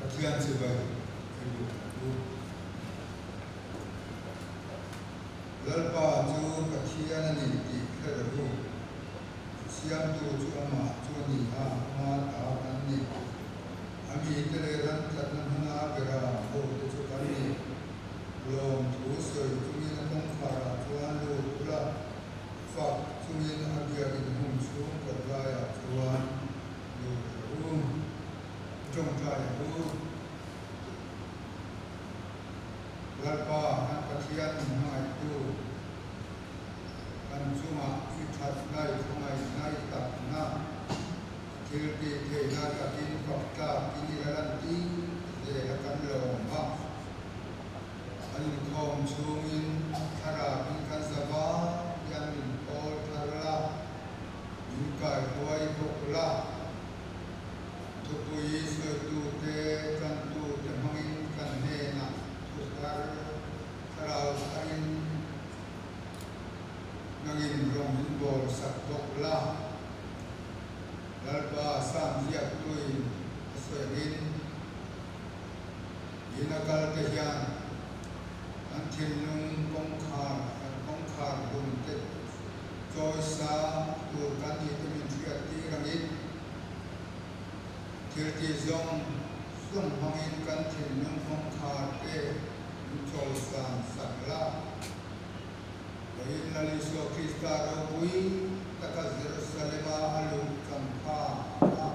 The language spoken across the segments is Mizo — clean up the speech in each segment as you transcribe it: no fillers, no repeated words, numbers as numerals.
Pathian chibai i buk ang u. Lalpa chu Pathian a ni tih hre rawh u. A siamtu chu amah chu a ni a, ama ta kan ni. A mite leh ram tlatna hmana beram hote chu kan ni. Lawmthu sawi chungin a kawngkharah chuan lut ula, fak chungin a biakin hmun chhung kawt laiah chuan lut rawh u. Tawngtai ang u. Lalpa kan Pathian min hmangaihtu, kan chungah i thatna, i khawngaihna, i takna, thil tih theihna takin fak tlakin i la lantir zel a kan lawm a. Kan inkhawm chhungin thlarauin kan zava hian min pawl thar la, min kaihruai bawk la. Thupui sawitute, tantute hmangin kan hnenah thu thar, thlarau tharin nangin rawng min bawl sak bawk la. Lalpa Sam ziaktuin a sawi angin, Ina kalte hian an thinlung kawngkhar, an kawngkhar hlum te chawi sang tur kan nih te min hriat tir angin, thil tih zawng zawng hmangin kan thinlung kawngkhar te min chawi sang sak la. Vawiin Lal Isua Krista ropui taka Jerusalema a luh changkha a.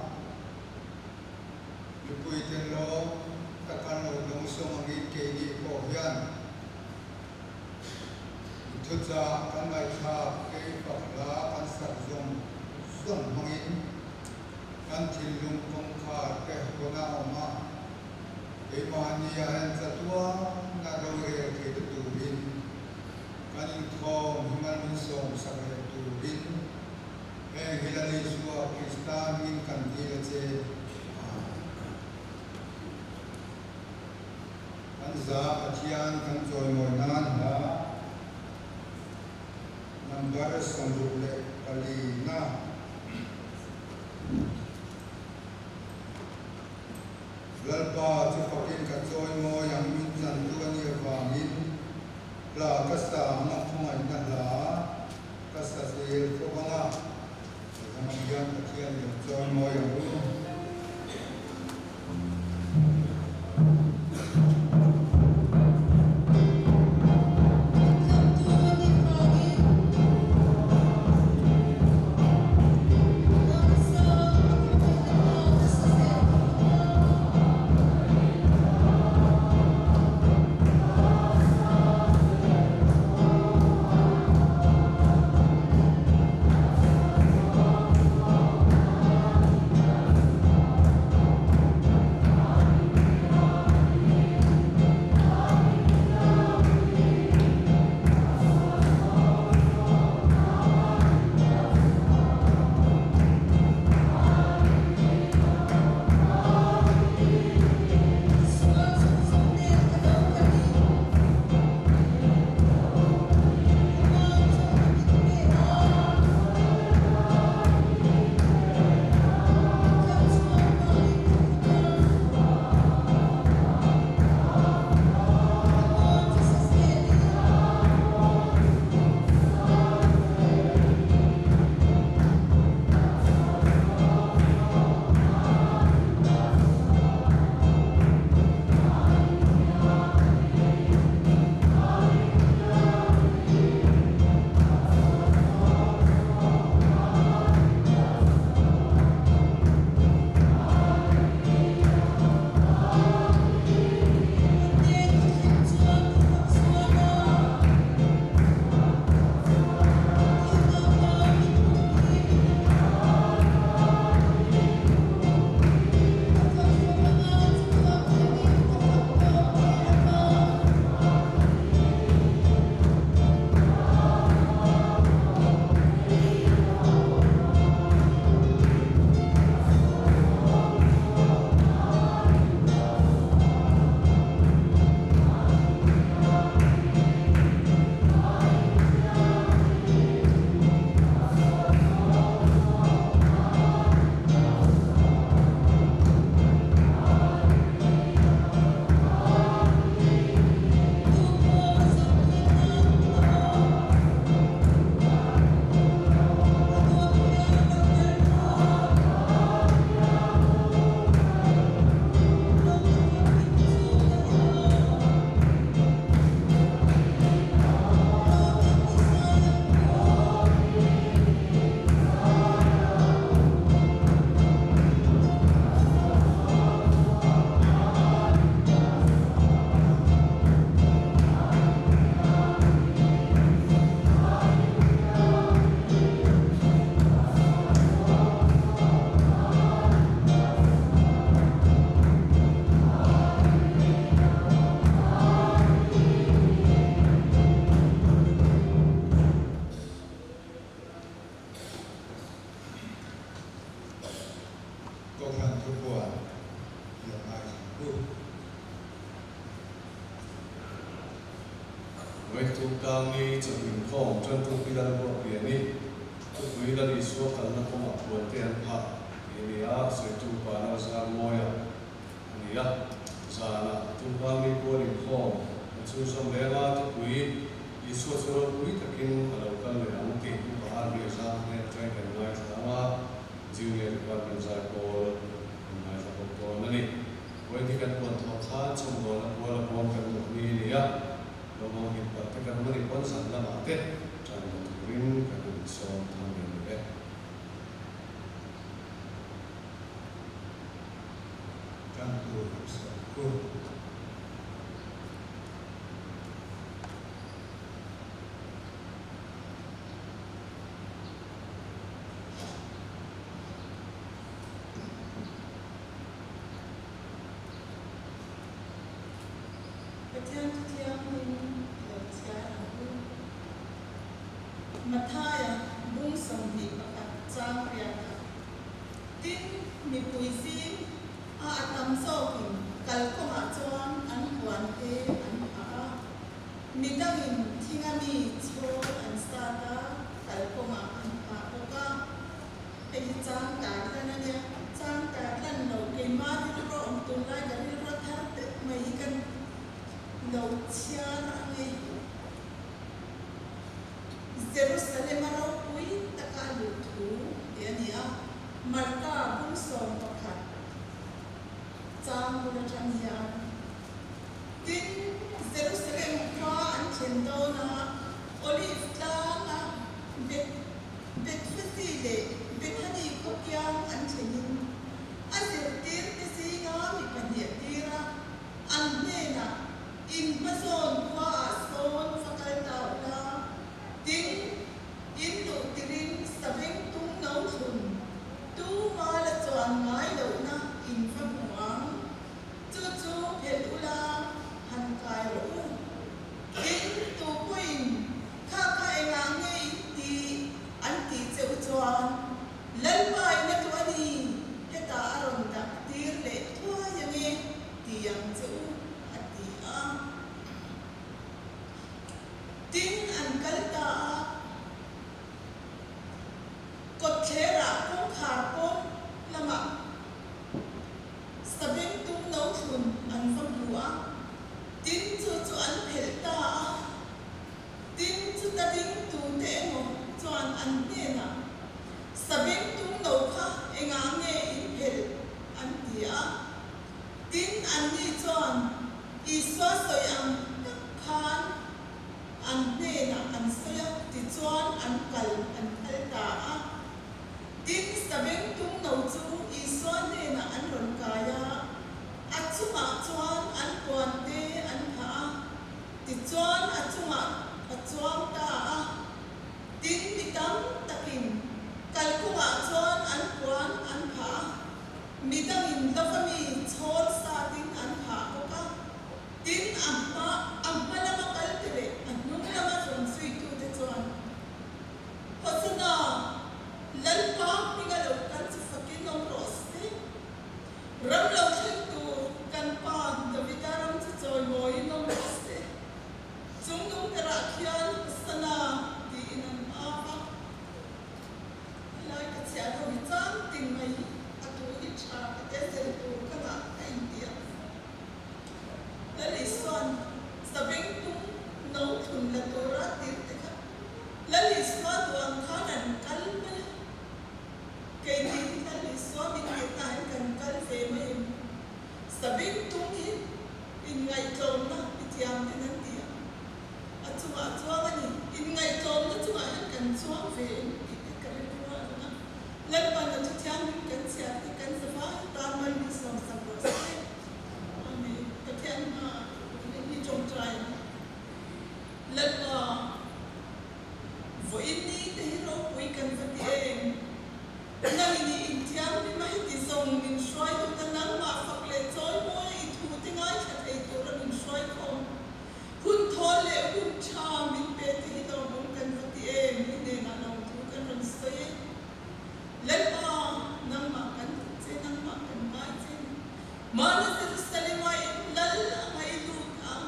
Mipuite lawm taka lo dawngsawng angin keini pawh hian i thuchah kan ngaihthlak kei fak hla kan sak zawng zawng hmangin kan thinlung kawngkhar te hawn a awm a, keimahni a en chatuana rorel thei ta turin kan inkhawm hi mal min sawmsak leh turin Heng hi Lal Isua Krista hmingin kan dil a che. Amen. Kan za Pathian kan chawimawi nan hla number 64 na. Lalpa chu fakin ka chawimawi ang min tlantu a nih avangin hla ka sa ang a khawngaihna hla. Ka sa zel fo vang a, ka dang hian Pathian in chawi mawi ang u. Tumtangni chawlh inkhawm tantu Pi Lalruatliani, Thupui Lal Isua kalna kawngah puante an phah tih a ni a, sawitu pa Lalzarmawia a ni a. Zanah Tumtangni puan inkhawm an chhunzawm leng a, Thupui Isua chu ropui takin a lo kal leh ang tih Upa Army zang hnen atangin kan ngaithla ang a, Junior Department zaipawl kan ngaithla bawk dawn a ni. Vawiin kan puan thawh khan chhawmdawlna pual a puang kan duh ni a ni a, lawmawm hlim palh te kan mani pawn zan lamah te tan la turin kan insawm thang leh ni e. Tan tur kan sawm khur. Pathian chu thianghlim i lo chhiar ang u. Mathaia bung 21 chang riatah, Tin, mipui zing a a tam zawkin kalkawngah chuan an puan te an phah a, midangin thinga mi chhawl an sat a, kalkawngah an phah bawk a. Hei hi chang tar tlan a nia, chang tar tlan lo keimah rilru awm tunlai ka rilru a thar teuh mai hi kan lo chhiar ang e. Jerusalem a ropui taka a luh thu tih a ni a, Marka bung 11 chang bul atang hian. Tin, Jerusalem khua an thlen dawn a, Olive tlang a Beth Bethfasi leh Bethany khaw kiang an thlenin a zirtirte zinga mi pahnih a tir a, an hnenah, In hmazawn khuaah sawn va kal ta ula, tin, in luh tirin saveng tung no thlun tu mala chuan ngai lohna in va hmu ang. Chu chu phelh ula, han kai rawh u. Tin, tu pawhin Kha kha engah nge in ti? an tih che u chuan, Lalpa in a duh a ni, hetah a rawn dak tir leh thuai ang e, ti ang che u, a ti a. Tin, an kal ta a, kawtthlerah kawngkhar pawn lamah Sabengtung no thlun an va hmu a, tin chu chu an phelh ta a. Tin, chuta ding tute emaw chuan an hnenah, Sabengtung no kha engah nge in phelh? an ti a. Tin, anni chuan Isua sawi ang tak khan an hnenah an sawi a, tichuan an kal an phal ta a. Tin, Sabengtung no chu Isua hnenah an rawn kai a, a chungah chuan an puante an phah a. Tichuan a chungah a chuang ta a, tin mi tam takin kalkawngah chuan an puan an phah a, midangin lova mi chhawl satin an phah bawk a, tin a hma a hma lama kalte leh a hnung lama rawn zuitute chuan, Hosana, Lalpa hminga lo kal chu fakin awm rawh se. Ram lo thleng tur kan pa Davida ram chu chawimawiin awm rawh se. Chung nung berah khian Hosana tiin an au a. Helai ka chhiar ho hi chang tin mai hi a tu hi tha ka tia zir tur ka ngah ka inti a. Lal Isua'n Sabengtung no thlun la tura tir te kha Lal Isua duh ang khan an kal mai a. Keini hi Lal Isua min nghetna hian kan kal ve mai em? Sabeng tum hi inngaihtlawmna i thiam ten an ti a, a chungah chuang a ni. Inngaihtlawmna chungah hian kan chuang ve em tih te ka rilru a lang a. Lalpan a thu thianghlim kan chhiar hi kan zavai tan mai min sawmsak rawh se. Amen. Pathian hmaah i tawngtai ang. Lalpa. Vawiin ni te hi ropui kan va ti em? Nangin i inthianghlim a heti zawng min hruai lut a, nangmah fak leh chawi mawi a i thu te ngaithla thei tura min hruai khawm. Hun thawl leh hun tha min pe te hi lawmawm kan va ti em? I hnenah lawmthu kan rawn sawi e. Lalpa, nangmah kan duh che, nangmah kan ngai che. Mahni Jerusalem-a in lal a ngaih lut ang.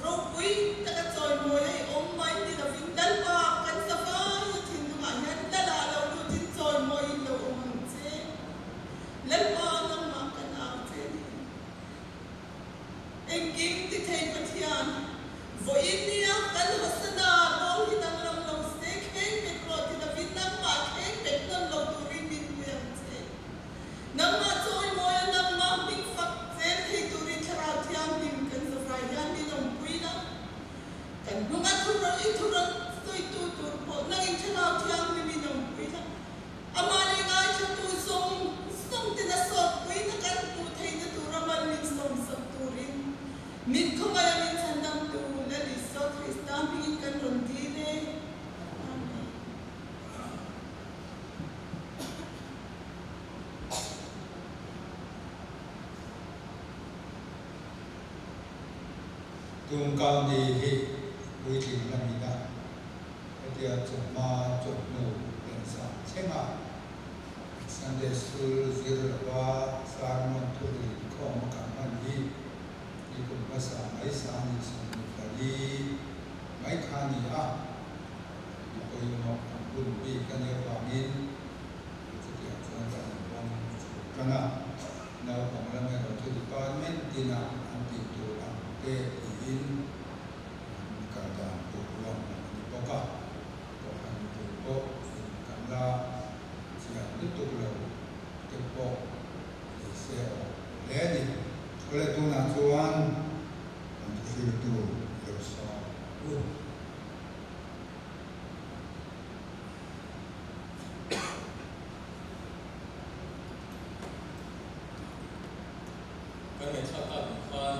Ropui taka chawimawi a i awm mai. Vawiin nia kan Hosana bawng hi danglam lo se, kheng bet rawh ti lovin nangmah kheng bet nawn lo turin min pui ang che. Nangmah chawimawia nangmah hming fak zel thei turin Thlarau Thianghlim kan zavai hian min awmpui la. Kan hnunga thurawn i thurawn sawitu tur pawh nangin Thlarau Thianghlim in awmpui la. Amah leh ngaithlatu zawng zawng ten a sawtpuina kan hmuh theihna tura mal min sawmsak turin min khawngaih a min chhandamtu Lal Isua Krista hmingin kan rawn dil e. Amen. Tungkal ni hi puitling lamin a hetia chawhma chawhnu lensang thlenga Sunday School zir lova sermon thuril inkhawm a kan hman hi ni kum hmasa mai sang ni 24 mai kha a ni a, ni pawimawh kan hun bik a nih avangin chutiang chuan kan inhawng chho tan a, naupang lam erawh chu department tinah an tih tur ang te tiin an kal dan tur ruang lam a ni bawk a, kohhran mipui pawh in kan la chian lutuk lo te pawh ni se aw hle a ni. Awle tunah chuan kan thuhriltu lo sawm u. Kan ngaihthlak tak ang khan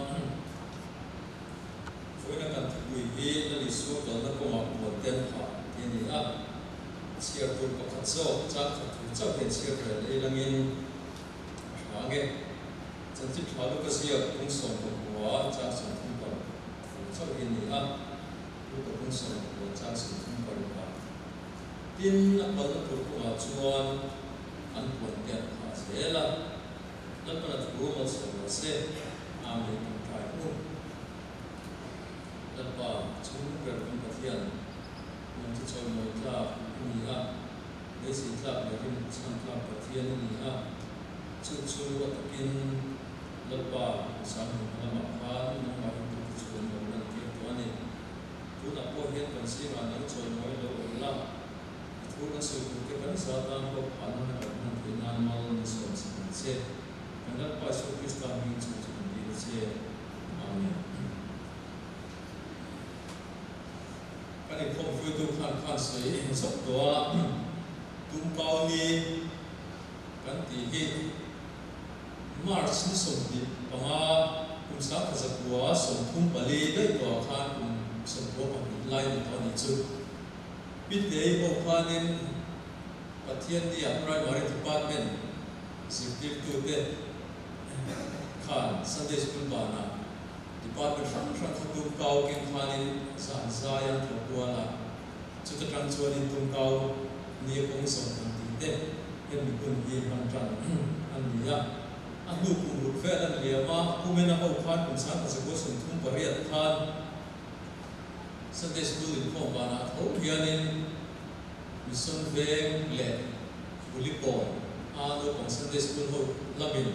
vawiina kan thupui hi Lal Isua kalna kawngah puan ten phah tih a ni a. Chhiar tur pakhat zawk chang khat thu chauh hian chhiar rel ei langin a hra ang e. Chanchin tha luka ziak pung 19 chang 36 thu chauh hi a ni a. Luka pung 19 chang 36 ah. Tin, a kalna tur kawngah chuan an puan te an phah zel a. Lalpan a thu malsawm rawh se. Amen tawngtai u. Lalpa chung ber kan Pathian nang chu chawimawi tlak i ni a, beisei tlak leh rim chhan tlak Pathian i ni a, chu chu a takin Lalpa sang hmun lamah khan nangmah ringtute chu an lo lantir tawh a ni. Tunah pawh hian kan zingah nang chawimawi lo awm la, i thu kan sawi turte kan za tan pawh phahna na kan hman theih nan mal min sawm sak ang che. Kan Lalpa Isua Krista hming chung chu kan dil a che. Amen. Kan inkhawm hruaitu khan khan sawi zauh tawh a, Tumkau ni kan tih hi March ni 25 kum 1934 daih tawhah khan kum 92 lai ni tawh a nih chu. Pitei ho khanin Pathiannia Primary Department zirtirtute khan Sunday School banah Department hrang hrang kha tumkau keng khanin zan zai an thawk kual a, chuta tang chuanin tumkau nia kawng zawm han tih te hemi hun hi hman tan an ni a. A hnu kum ruk vel an liam a, kumena ho khan kum 1938 khan Sunday School inkhawm vanah tho hianin Mission Veng leh Kulikawn a naupang Sunday School ho lamin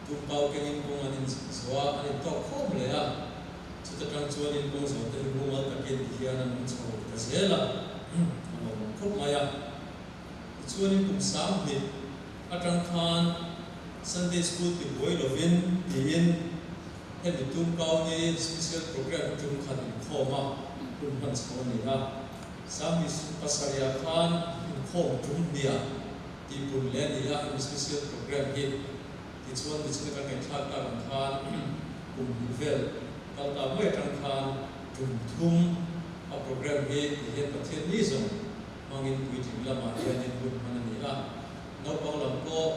Tumkau kengin kawng an inzawh a, an intawk khawm leh a, chuta tang chuanin kawng zawh te hi mumal takin ti hian an awm chho ta zel a, a lawmawm khawp mai a. Tichuanin kum 2000 atang khan Sunday School ti buai lovin tiin hemi Tumkau ni special program hi tum khat inkhawm a hun hman chho a ni a, 27 ah khan inkhawm tum hniah tih pun leh a ni a, hemi special program hi tichuan nichina kan ngaihthlak tak ang khan kum hnih vel kal ta mai atang khan tum thum a program hi ti hian Pathian ni zawng hmangin puitling lamah hianin hun hman a ni a, naupang lam pawh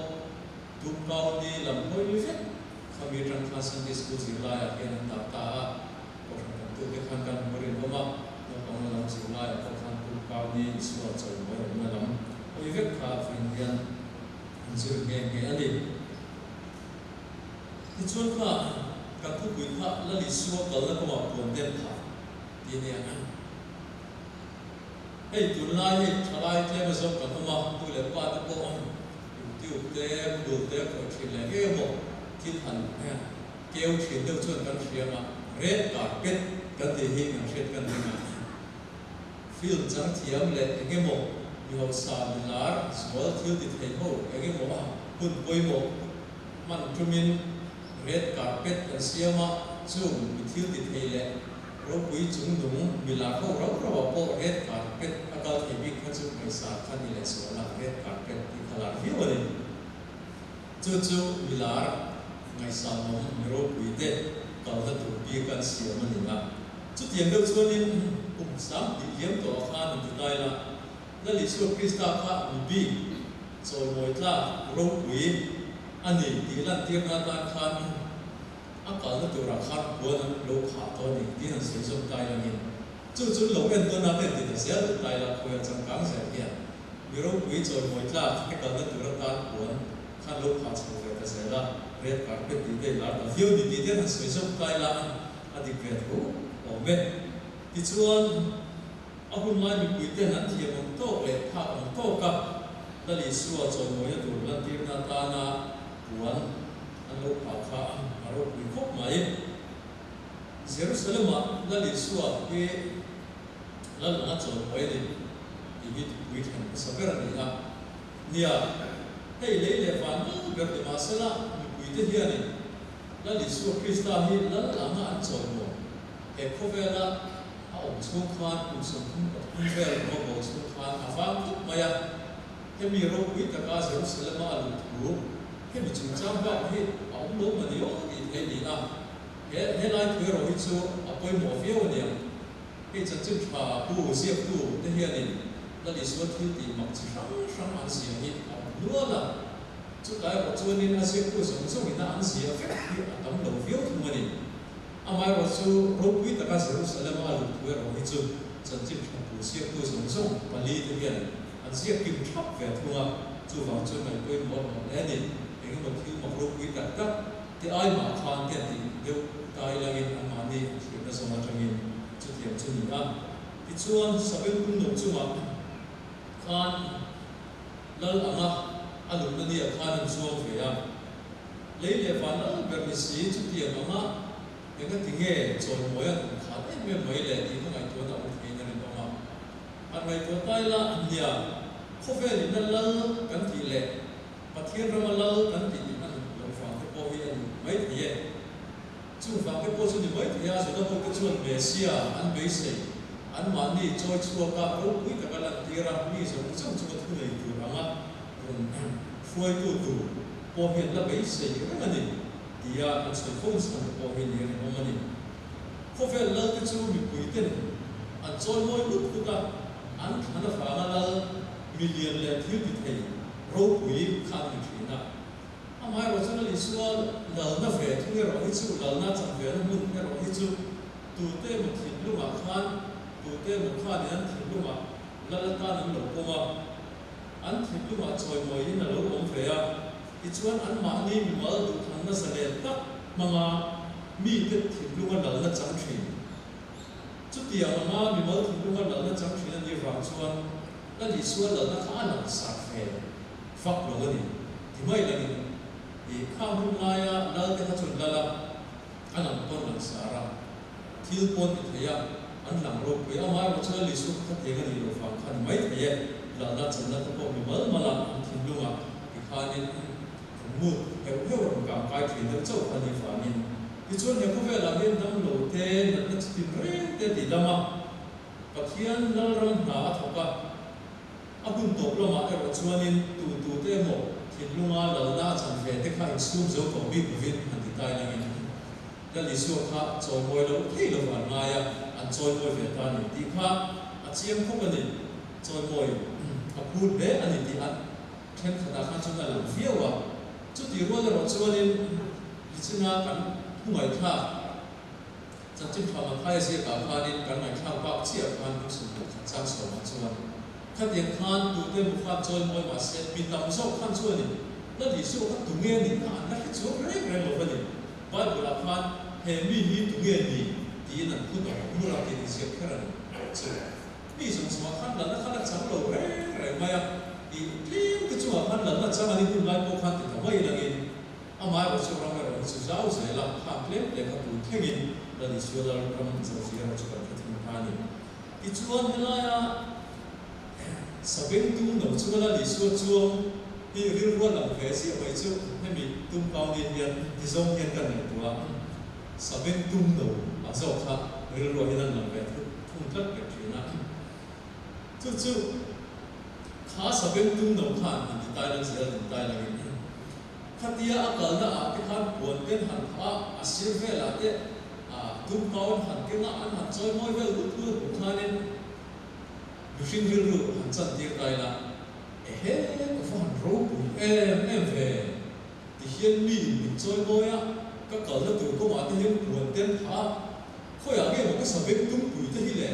tumkau ni lam hawi vek khami atang khan Sunday School zirlaiah hian an dah ta a, kohhran tantute khan kan hmu rinawm a, naupang lam zirlaiah pawh khan tumkau ni Isua chawimawi awmna lam hawi vek kha vawiin hian an zir nghe nghe a ni. Tichuan kha kan thupui kha Lal Isua kalna kawngah puan den phah tih a ni a. Hei tunlai hei thalai tlem azawng kan awm a, nu leh pa te pawh YouTube te, Google te a khawih thin leh ngei emaw thil han keu thin deuh chuan kan hria ang a. Red carpet kan tih hi kan hriat kan ring a. Film chang thiam leh eng emaw mi hausa mi lar zual thil ti thei ho eng emaw a hun pawimawh hman tumin red carpet kan siam a, chung mi thil ti thei leh ropui chung nung mi lar ho rau rau ah pawh red carpet a kal thei bik kha chu ngaihsar kha ni leh sual a, red carpet tih kha lar viau a ni. Chu chu mi lar ngaihsanawm mi ropui te kalna tur bik an siam a ni a. Chutiang deuh chuanin kum 2000 liam tawh ah khan an ti tai la, Lal Isua Krista kha mi bik chawimawi tlak ropui a ni tih lantirna atan khan a kalna turah khan puan an lo phah tawh a ni tiin an sawi zawm tai langin chu chu lo entawn a ten ti ta zel tai la khawi a changkang zel hian Mi ropui chawimawi tlak he kalna tur atan puan khan lo phah chho ve ta zel a, red carpet tih te lar ta viau ni tih te han sawi zawk tai la a dik ve tho awm e. Tichuan, a hun lai mipui ten an thiam ang tawk leh phak ang tawk a Lal Isua chawimawina tur lantirna atana puan an lo phah kha a ropui khawp mai. Jerusalem-ah Lal Isua hi Lal anga chawimawi a ni tih hi thupui thlen hmasa ber a ni a. Nia, hei lei leh van lal ber ni mah sela, mipuite hianin Lal Isua Krista hi lal anga an chawimawi he khawvela a awm chhung khan kum 33 vel rawngbawl chhung khan a vang khawp mai a. Hemi ropui taka Jerusalem-a a luh thu hemi chungchang bak hi a awm lo mah ni aw tih theih a ni a. He helai thu erawh hi chu a pawimawh viau a niang. Hei chanchin tha bu ziaktu te hianin Lal Isua thil tih mak chi hrang hrang an zia hi a awm nual a, chutah erawh chuanin a ziaktu zawng zawngina an zia vek hi a tam lo viau thung a ni. Amaherawh chu ropui taka Jerusalem-a a luh thu erawh hi chu chanchin tha bu ziaktu zawng zawng pali te hian an ziak kim thap ve thung a, chuvang chuan ngaihpawimawh a hlawh hle a ni. Engemaw thil mak ropui tak tak Ti ai mah khan te tih deuh tai langin anmahni an thlirna zawng atangin chutiang chu ni a. Tichuan, Sabengtung lo chungah khan Lal anga a luhna nia khan an chuang ve a. Lei leh van lal ber ni si chutiang anga engati nge chawimawi an awm khat em em mai le tih ka ngaihtuahna awm theiin a rinawm a. Han ngaihtuah tai la, nia, khawvel inna lal kan tih leh Pathian rama lal kan tih tih hman loh vang te pawh hi a ni mai thei e. Chung vang te pawh chu ni mai thei a, Juda hote chuan Messia an beisei, anmahni chawi chhuaka ropui taka lantir a, mi zawng zawng chunga thu nei tur anga rawn hruaitu tur pawh hian la beisei reng a ni tia an sawi fo chhan te pawh hi ni rinawm a ni. Khawvel lal te chu mipuiten an chawi mawi hut hut a, an thlan avanga lal milian leh thil ti thei ropui kha an ni thin a. Amaherawh chuan a Isua lalna ve thung erawh hi chu, lalna chanvelna hmun erawh hi chu tute emaw thinlungah khan, tute emaw khanin an thinlungah lal atan an lo pawm a, an thinlungah chawimawiin a lo awm ve a, tichuan anmahni mimal duhthlanna zalen tak hmanga mite thinlunga lalna chang thin. Chutiang anga mimal thinlunga lalna chang thin a nih vang chuan Lal Isua lalna kha a lang sar ve vak lo a ni. Ti mai langin i khang hun laia lal te kha chuan lal a, a lang pawn lang sar a, thil pawn ti thei a, an lang ropui a. Amaherawh chu Lal Isua kha khatiang a nih loh vang kha ni mai thei e. Lalna channa te pawh mi mal mala an thinlungah tikhanin mut heuh heuh rawn kang kai thin deuh chauh kha ni vangin. Tichuan he khawvelah hian damlo te, natna chitin reng te ti dam a, Pathian Lalram hna a thawk a, a hun tawp lamah erawh chuanin tu tute emaw thinlunga lalna a chan ve te kha insum zo tawh bik lovin han ti tai langin Lal Isua kha chawimawi lo thei lova an ngai a, an chawimawi ve ta a ni tih kha a chiang khawp a ni. Chawimawi a phur hle a ni tih an thenkhatah khan chuan a lang viau a. Chutih rual erawh chuanin nichina kan thungaihthlak Chanchin tha Mathaia ziakah khanin kan ngaihthlak bak chiah khan kum 11 chang sawmah chuan khatiang khan tute emaw khan chawi mawi mah se mi tam zawk khan chuanin Lal Isua kha tunge nih kha an la hre chuang reng reng lo va ni. Bible-ah khan he mi hi tunge ni tiin an phut a, mura tiin inziak kher a ni. Chu mi zawng zawngah khan lalna khan a chang lo reng reng mai a, ih tlem te chungah khan lalna chang a ni hun lai pawh khan ti ta mai langin. Amaherawhchu ram erawh hi chu zau zel a, khang tlem tlem a tun thlengin Lal Isua Lal ram zauhzia erawh chu kan hre thung ta a ni. Tichuan helaia Sabengtung no chunga Lal Isua chuang hi rilru a lang ve ziah mai chu hemi tumkau ni hian ti zawng hian ka ngaihtuah a, Sabengtung no a zawk kha rilruah hian an lang ve thung tlat pek thin a. Chu chu kha Sabengtung no khan inti tai lang zel in tai langin khatia a kalna ah te khan puan ten han phah a, a sir velah te tumkau an han keng a, an han chawi mawi vel hut hut a hmuh khanin mihring rilru han chan tir ta ila, Ehe, ka va han ropui em em ve, ti hian mi in min chawi mawi a, ka kalna tur kawngah te hian puan ten phah a, khawiah nge maw ka sabeng tumpui te hi le,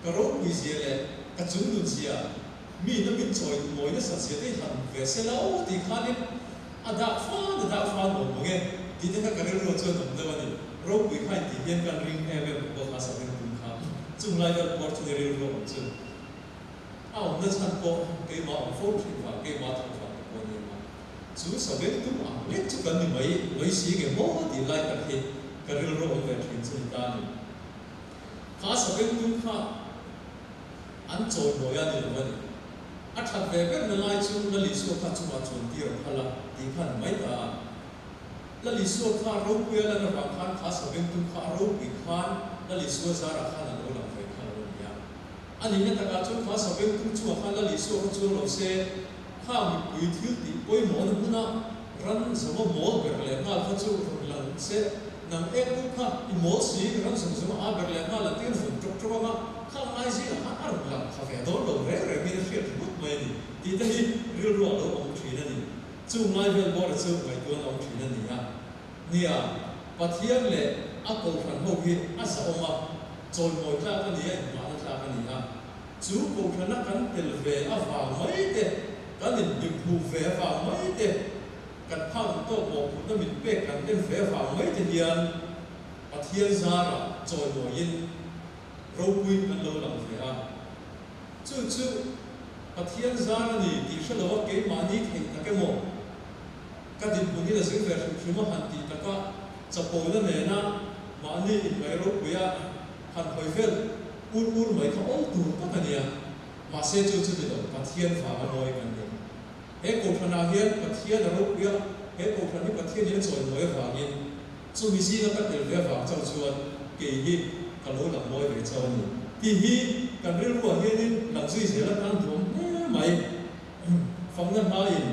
ka ropui zia leh ka chungnun zia, Mi na min chawi mawi nasa zia te hi han ve se lo tih khanin a dak fan a dak fan awm ang e tih te kha ka rilru chuan awm deuh a ni. Ropui kha intih hian kan ring em em bawk a sabeng tum kha chung lai vel puar chu ni rilru awm chu a awmna chhan pawh keimah awm fo thin vang keimah tho vang te pawh a ni ang a. Chu sabeng tum ang lek chu kan ni mai mai si nge maw tih lai tak hi ka rilru awm ve thin chu ni ta a ni. Kha sabeng tum kha. An chawimawi a ni lo a ni. A that ve ber na lai chu Lal Isua kha chungah chuan tir a phal a tih kha a ni mai ta a. Lal Isua kha ropui a lan avang khan kha sabengtung kha a ropui khan Lal Isua zarah khan a lo lang ve kha lo a ni a. A nihna takah chuan kha sabengtung chungah khan Lal Isua kha chuang lo se, kha mipui thil tih pawimawhna hmuna ran zawnga mawl ber leh nghal kha chu rawn lang se, Nang ek u kha i mawl si, ram zawng zawng a ber leh nghal a tir vun ṭawk ṭawk ang a, kha ngai zingah khan a rawn lang kha ve dawn lo reng rengin a hriat ringawt mai a ni tih te hi rilru a lo awm ṭhin a ni. Chung ngai vel bawra chu ngaihtuahna awm ṭhin a ni a. Nia, Pathian leh a kohhran ho hi a zahawm a, chawimawi tlak a ni a, inhmahna tlak a ni a. Chu kohhrana kan tel ve avang mai te, kan inhnimphuh ve avang mai te, Kan phak ang tawk mawhphurhna min pek kan en ve vang mai te hian Pathian zarah chawimawiin ropui an lo lang ve a. Chu chu Pathian zar a ni tih hre lo a keimahni theih tak emaw ka dinhmunin a zir ve hrim hrim a han tih takah chapona nena mahni inmai ropuia han hawi vel ur ur mai kha awl tur tak a nia. Mahse chu chu ni lo Pathian vanga mawi kan ni. He kohhranah hian Pathian a ropui a, he kohhran hi Pathianin a chawimawi avangin chumi zinga ka tel ve avang chauh chuan kei hi ka lo lang mawi ve chauh a ni tih hi kan rilruah hianin lang zui zel atan duam hle mai. Fakna hlain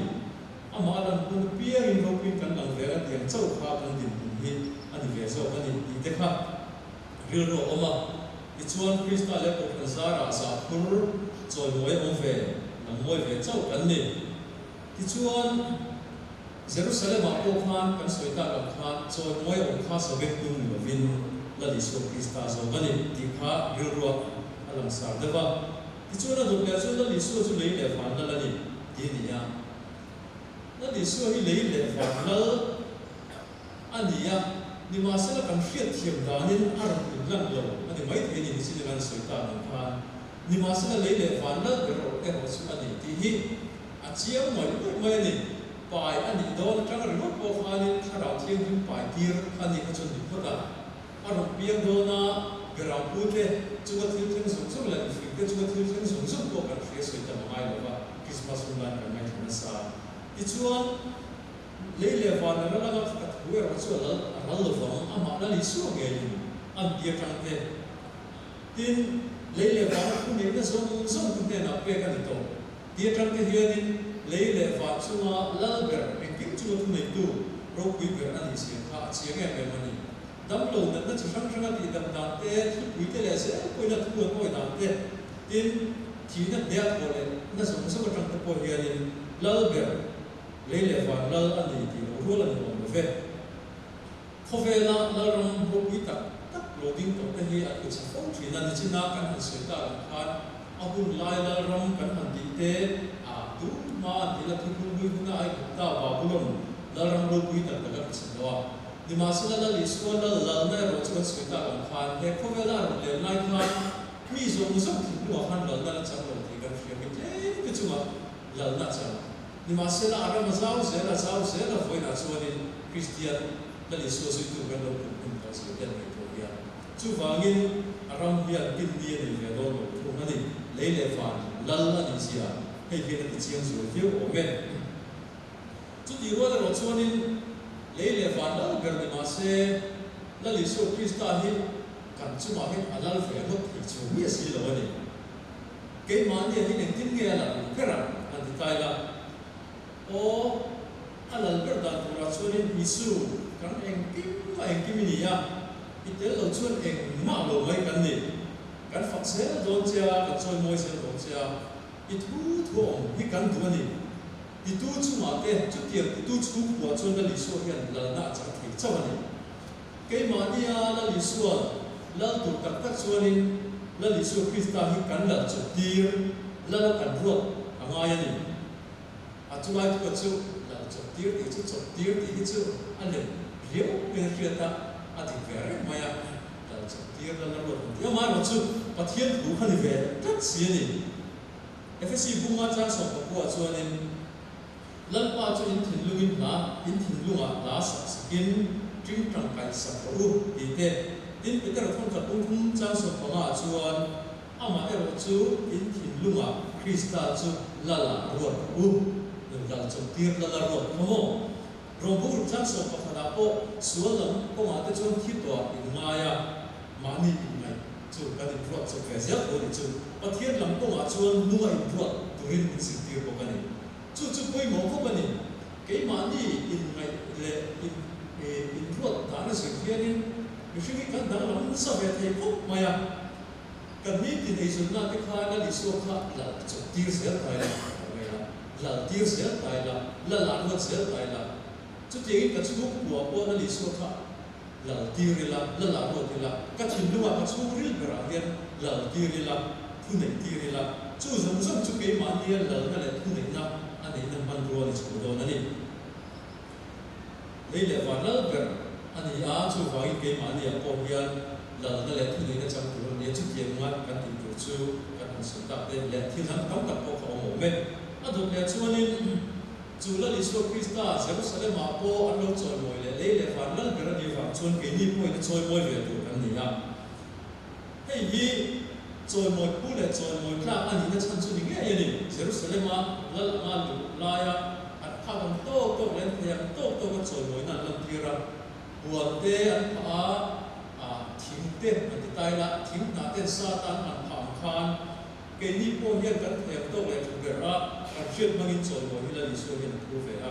amah a lan hun apiangin ropuiin kan lang ve ang a tiang chauh kha kan dinhmun hi a ni ve zawk a ni tih te kha rilru a awm a. Tichuan, Krista leh Kohhran zarah zahphur chawimawi awm ve, lang mawi ve chauh kan ni. Tichuan, Jerusalem-ah pawh khan kan sawi tak ang khan chawimawi awm kha sawbeng tum ni lovin Lal Isua Krista zawk a ni tih kha rilruah a langsar deuh a. Tichuan, a dawt leh chuan Lal Isua chu lei leh van lal a ni tih a ni a. Lal Isua hi lei leh van lal a ni a, nimahsela kan hriatthiam danin a rawn inlan lo a ni maithei ni nichin kan sawi ta ang khan nimahsela lei leh van lal ber erawh chu a ni tih hi a chiang mawih mawih mai a ni. Pai a nih dawn atang ringawt pawh khanin thlarau thianghlim pai tir a ni kha chu ni phawt a, a rawn piang dawn a, Berangpute chunga thil thleng zung zung leh mifingte chunga thil thleng zung zung pawh kan hria sawi tam a ngai lo va, Krismas hun laiin kan ngaithla nasa. Tichuan. Lei leh van a ral anga ka thu erawh chu a lal a ral lo vang, amah Lal Isua ngeiin an ti atang te. Tin, lei leh vana thu neihna zawng zawng te hnenah pek a ni tawh. Ti atang te hianin lei leh van chunga lal ber engkim chunga thu neitu ropui ber a nih zia kha a chiang em em a ni. Damlo natna chi hrang hranga tihdam dan te, thlipui te leh zel pawhin a thu an awi dan te, tin, thihna hniah thawh leh na zawng zawng atang te pawh hianin lal ber Lei leh van lal a ni tih lo rual a ni awm lo ve. Khawvela lalram ropui tak tak lo ding tawh te hi an tlu chhe fo thin a, nichina kan han sawi tak ang khan a hun lai lalram kan han tih te a tun hma an tih la thuthlung hlui huna Aigupta, Babulon, lalram ropui tak tak a tlu chhe lo a. Nimahsela Lal Isua lal lalna erawh chu kan sawi tak ang khan he khawvela a rawn len lai khan mi zawng zawng thinlungah khan lalna la chang lo tih kan hria mi tlem te chungah lalna chang. Nimahsela, a ram a zau zel a zau zel a, vawiinah chuanin Kristian Lal Isua zuitu kan lo pum hmun tawh zir te an ngaihtuah hian. Chuvangin, a ram hian kin ni a nei ve dawn lo thung a ni. Lei leh van lal a nih zia hei hian a ti chiang zual viau awm e. Chutih rual erawh chuanin, lei leh van lal ber ni mah se, Lal Isua Krista hi kan chungah hian a lal ve ngawt thei chu miah si lo a ni. Keimahni ah hian engtin nge a lal ber ang an ti tai la. Aw, a lal ber dan turah chuanin Isu kan engkim a engkim i ni a, i tel lo chuan engmah lo mai kan ni. Kan fak zel dawn che a, kan chawi mawi zel dawn che a, i thu thu awm hi kan duh a ni. Titu chungah te, chutiang titu chhungkua chuan Lal Isua hian lalna a chang thei chauh a ni. Keimahnia Lal Isua lal tur tak tak chuanin Lal Isua Krista hi kan lal chawp tir, lal a kan ruat a ngai a ni. A chulai thuka chu lal chawp tir tih chu chawp tir tih hi chu a lem riau in a hriat a, a dik ve reng mai a, lal chawp tir, lal a ruat ang tih amaherawh chu Pathian thu kha ni ve tlat si a ni. Efesi bunga chang 19 chuanin Lalpa chu in thinlungin hla, in thinlungah hla sak sakin ṭing ṭangkai sak rawh u, ti te. Tin, Peter thawnthat pungthum chang 15 ah chuan, Amah erawh chu in thinlungah Krista chu Lal ah ruat rawh u, nun lal chawmtir Lal a ruat kha maw? Rawngbawl chang 11 ah pawh sual lam kawngah te chuan thi tawh in ngai a, mahni inngaih chu kan inruat chawp ve zel tho a nih chu. Pathian lam kawngah chuan nunga inruat turin min zirtir bawk a ni. Chu chu pawimawh khawp a ni. Keimahni inngaih leh in inruat dan a zir hianin mihring hi kan danglam nasa ve thei khawp mai a. Kan nitin eizawnna te kha Lal Isua kha lal chawp tir zel ta ila ka mai a, lal tir zel ta ila, lal ah ruat zel ta ila. Chutiangin ka chhungkua pawh Lal Isua kha lal tir ila, lal ah ruat ila, ka thinlungah ka chhungril berah hian lal tir ila, thu neih tir ila, chu zawng zawng chu keimahnia lalna leh thu neihna a neihna hmanrua ni chho dawn a ni. Lei leh van lal ber a ni a, chuvangin keimahniah pawh hian lalna leh thu neihna chang tur a ni a, chutiang ngai kan tih tur chu kan han sawi tak te leh thil dang tam tak pawh kha awm awm e. A dawt leh chuanin chu Lal Isua Krista Jerusalem-ah pawh an lo chawimawi leh lei leh van lal ber a nih vang chuan keini pawhin a chawimawi ve tur kan ni a. Hei hi chawimawi phu leh chawimawi tlak a nihna chhan chu ni ngei a ni. Jerusalem-a lal anga luh laia an phak ang tawk tawk leh an thei ang tawk tawka chawimawina an lantir a. Huan te an phah a, ah thing te an ti tai la, thing hnah ten sa tan an phah ang khan keini pawh hian kan thei ang tawk leh tha ber a, kan hriat hmangin chawimawi hi Lal Isua hian a phu ve a.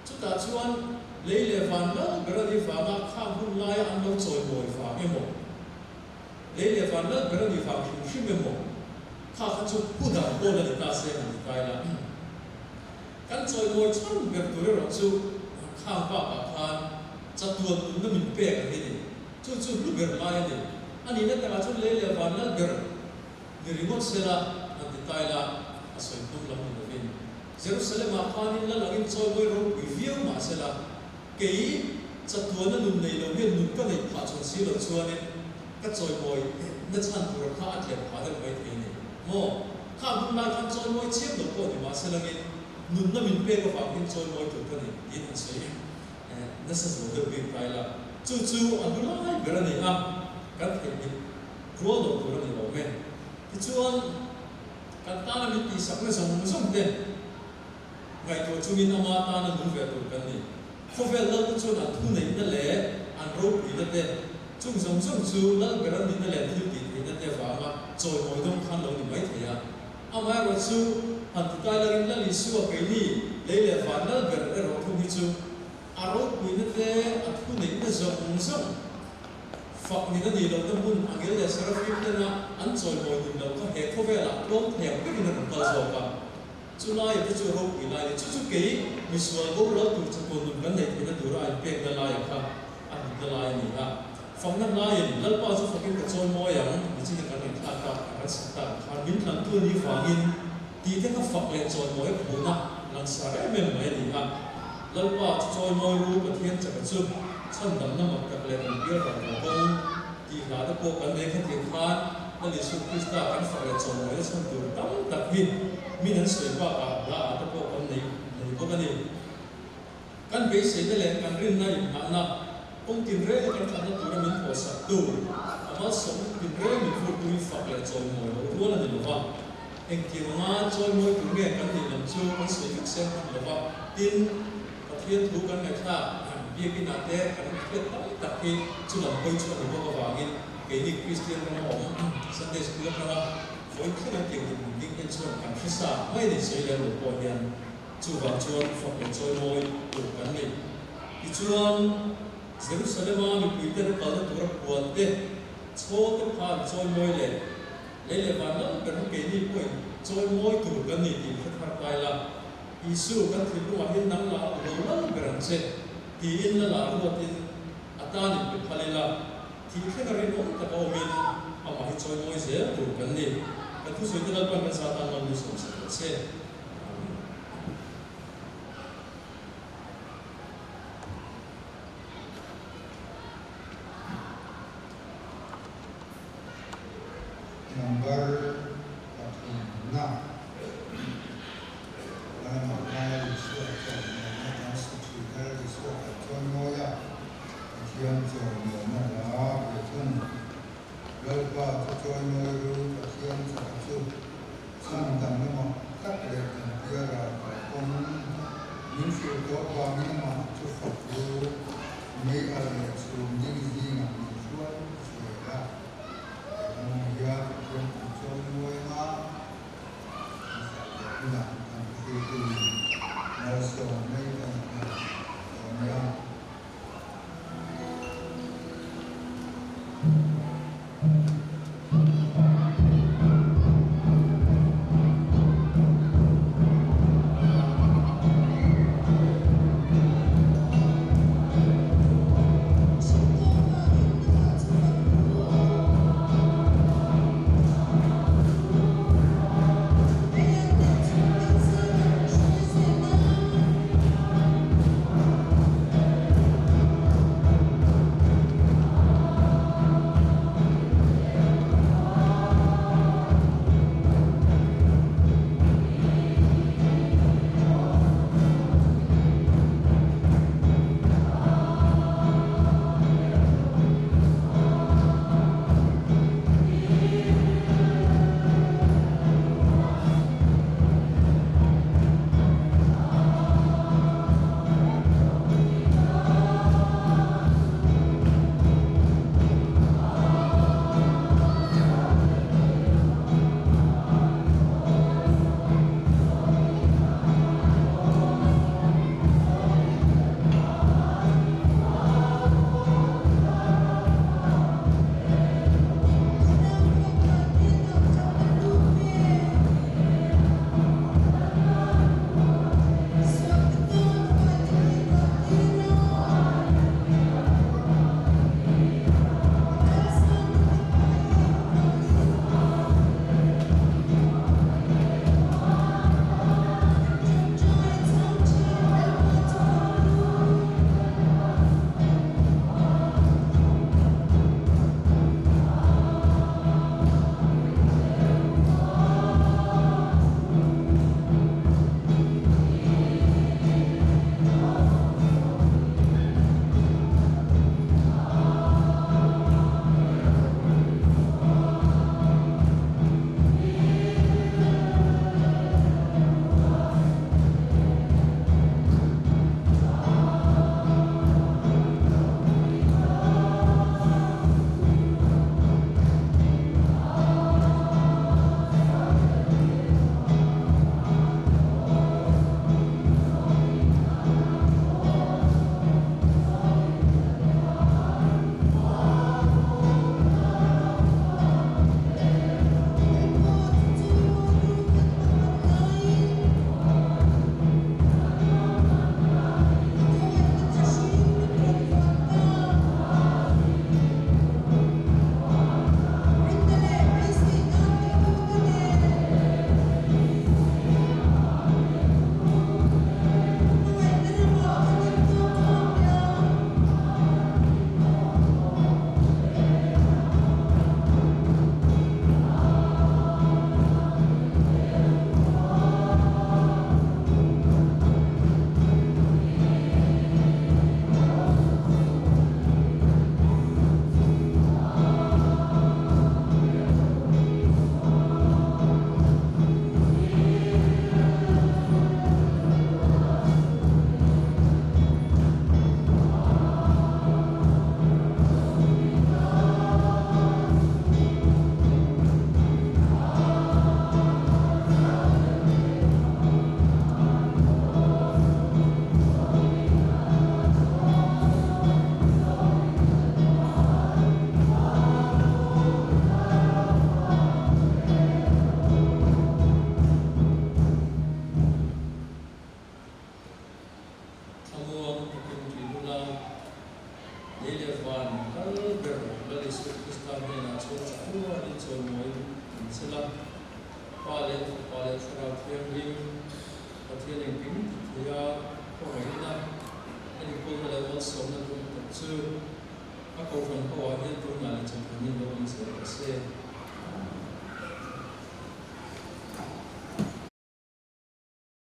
Chutah chuan lei leh van lal ber a nih vanga khang hun laia an lo chawimawi vang emaw, lei leh van lal ber a nih vang hrim hrim emaw, kha kha chu pu dan pawl a ni ta se han ti tai la. Kan chawimawi chhan ber tur erawh chu khang bakah khan chatuan nunna min pek ang hi ni. Chu chu hlu ber lai a ni. A nihna takah chuan lei leh van lal ber ni ringawt sela han ti tai la, a sawi hnung lam ni lovin. Jerusalem-ah khanin lal angin chawimawi ropui viau mah sela, kei chatuana nun nei lo hian nun ka neih phah chuan si lo chuanin ka chawimawi na chhan tura kha a tlem phah deuh mai thei a ni maw? Kha hun lai khan chawimawi chiam lo pawh ni mah selangin nunna min pek avang hian chawimawi tur ka ni tiin han sawi nasa zual deuh bik ta ila, chu chu a hlu lai ber a ni a, kan theihnghilh rual lo tur a ni awm e. Tichuan. Kan tana min tihsakna zawng zawng te ngaihtuah chungin ama tana nung ve tur kan ni. Khawvel lal te chuan an thuneihna leh an ropuina te, chung zawng zawng chu lal ber an nihna leh thil tih theihna te vanga chawimawi dawng khan lo ni mai thei a. Amaherawh chu han ti tai langin Lal Isua keini lei leh van lal ber erawh thung hi chu a ropuina te a thuneihna zawng zawng Fak nin a nih lohna hmun angel leh serafim tena an chawimawi nun loh kha he khawvelah tlawm thei ang berin a rawn kal zawk a. Chu laia te chu ropui lai a ni. Chu chu kei misual boral tur chatuan nun kan neih theihna tura a inpekna laia kha a hlutna lai a ni a. Fakna hlaiin Lalpa chu fakin ka chawimawi ang nichin a kan inthlak tak a kan sak tak ang khan min tlantu a nih vangin tih te kha fak leh chawimawi a phuna langsar em em mai a ni a. Lalpa chu chawimawi ru Pathian chaka chu chhandamna mak tak leh kan pial ral lo kawng tih hla te pawh kan nei khatiang khan Lal Isua Krista kan fak leh chawimawi na chhan tur tam tak hi min an sawi bakah hla ah te pawh kan nei. nei nei bawk a ni. Kan beiseina leh kan rinna inngahna kawng tinreng kan thatna tura min thawhsaktu, a malsawmna tinreng min vurtu hi fak leh chawimawi loh rual a ni lova. Engtiang anga chawimawi tur nge kan nih lam chu kan sawi vek seng hman lova, tin, Pathian thu kan ngaihthlak biakinah te kan hriat tam tak hi chu lam hawi chu a ni bawk avangin keini Kristian rama awm Sunday School atanga vawi thleng an tiang dinhmun ding en chuan kan hre sa mai a ni sawi lem lo pawh hian chuvang chuan fak leh chawimawi tur kan ni. Tichuan Jerusalem-a mipuite an kalna tura puan te, chaw te kha an chawimawi leh lei leh van lam ber hi keini pawhin chawimawi tur kan ni tih hre thar kai la. Isu, kan thinlungah hian nang lah lo lal ber ang che, tiin la lah ruatin a tan in pe phal ila, thih thleng a rinawm taka awmin amah hi chawimawi zel tur kan ni. Kan thusawi te Lalpan kan sa tan mal min sawmsak rawh se. Amen. Number pathumna. Lalmah Lal Isua chuan nuamna kan sa thin. Lal Isua kan chuan mawi a, Pathian chawi nuamna hla ve thung. Lalpa chu chawi mawi ru, Pathian chaka chu chhan dang lamah tak leh kan tia ral kal kawng min hrilh tawh vangin amah chu fak ru, mei al leh chhum ding zingah min hruai zel a. He lamah hian Pathian kan chawi mawi anga, Hunah kan hruaitu malsawm mai kan hmu dawn nia. Pa leh Fapa leh Thlarau Thianghlim, Pathian engkim ti theia khawngaihna, enkawlna leh malsawmna duh tak chu a Kohhran ho ah hian tunah leh chawhmehnin lo awm zel rawh se.